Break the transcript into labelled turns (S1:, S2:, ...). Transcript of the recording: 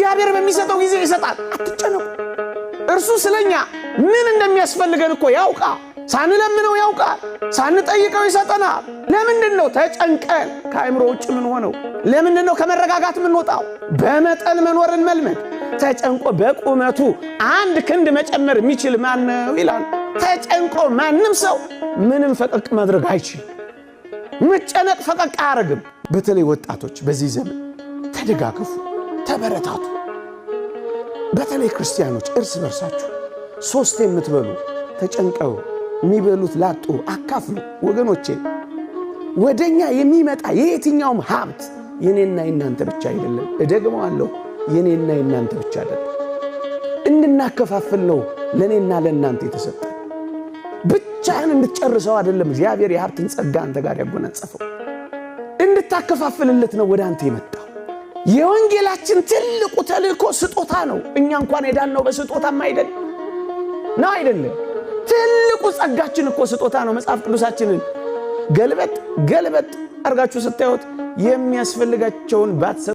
S1: እግዚአብሔር በሚሰጠው ጊዜ ይሰጣል። አትጨነቁ። እርሱ ስለኛ ምን እንደሚያስፈልገን እኮ ያውቃል። ሳንለምነው ያውቃል። ሳንጠይቀው ይሰጠናል። ለምንድን ነው ተጨንቀን ከአእምሮ ውጭ ምን ሆነው? ለምንድን ነው ከመረጋጋት የምንወጣው? በመጠን መኖርን መልመድ። ተጨንቆ በቁመቱ አንድ ክንድ መጨመር የሚችል ማን ነው ይላል። ተጨንቆ ማንም ሰው ምንም ፈቀቅ ማድረግ አይችልም። መጨነቅ ፈቀቅ አያደርግም። በተለይ ወጣቶች በዚህ ዘመን ተደጋገፉ፣ ተበረታቱ። በተለይ ክርስቲያኖች እርስ በርሳችሁ ሶስት የምትበሉ ተጨንቀው የሚበሉት ላጡ አካፍሉ። ወገኖቼ ወደኛ የሚመጣ የየትኛውም ሀብት የኔና የናንተ ብቻ አይደለም። እደግመዋለሁ፣ የኔና የናንተ ብቻ አይደለም። እንድናከፋፍል ነው ለእኔና ለእናንተ የተሰጠ። ብቻህን እንድትጨርሰው አይደለም እግዚአብሔር የሀብትን ጸጋ አንተ ጋር ያጎናጸፈው፣ እንድታከፋፍልለት ነው ወደ አንተ የመጣው። የወንጌላችን ትልቁ ተልእኮ ስጦታ ነው። እኛ እንኳን የዳንነው በስጦታም አይደል ነው አይደለም። ትልቁ ጸጋችን እኮ ስጦታ ነው። መጽሐፍ ቅዱሳችንን ገልበጥ ገልበጥ አድርጋችሁ ስታዩት የሚያስፈልጋቸውን ባትሰጡ